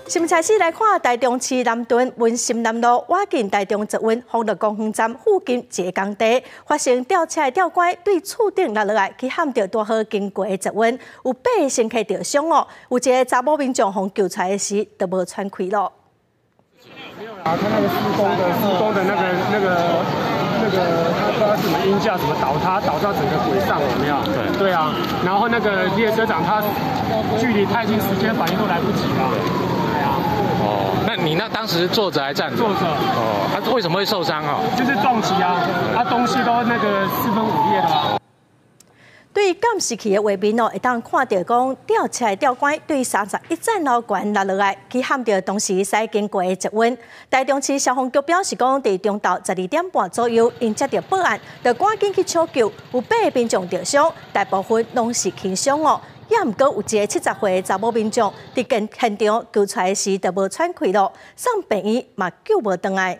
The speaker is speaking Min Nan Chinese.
新聞開始來看台中市南屯文心南路，倚近台中捷運豐樂公園站附近一个工地，發生吊車吊桿對厝頂落落來，去撼著拄好經過的捷運，有八个乘客著傷哦，有一个查某民眾予救出來時都無喘氣咯。沒有啦，他那個施工的那個，他不知道什麼鷹架什麼倒塌，倒到整個軌上，有沒有？對。對啊，然後那個列車長他距離太近，時間反應都來不及了。哦，那你那當時坐着還站着？坐着。哦，他為什麼會受傷啊？就是撞擊啊，他東西都那個四分五裂的啊。對監視器的畫面哦，會當看著講吊車的吊桿對31站樓懸落落來，去撼著當時駛經過的捷運。台中市消防局表示講，佇中晝12點半左右，𪜶接著報案，就趕緊去搶救，有八个民眾著傷，大部分攏是輕傷哦。也毋過有一个70歲的查某民眾，佇現場救出來時就無喘氣咯，送病院嘛救無轉來。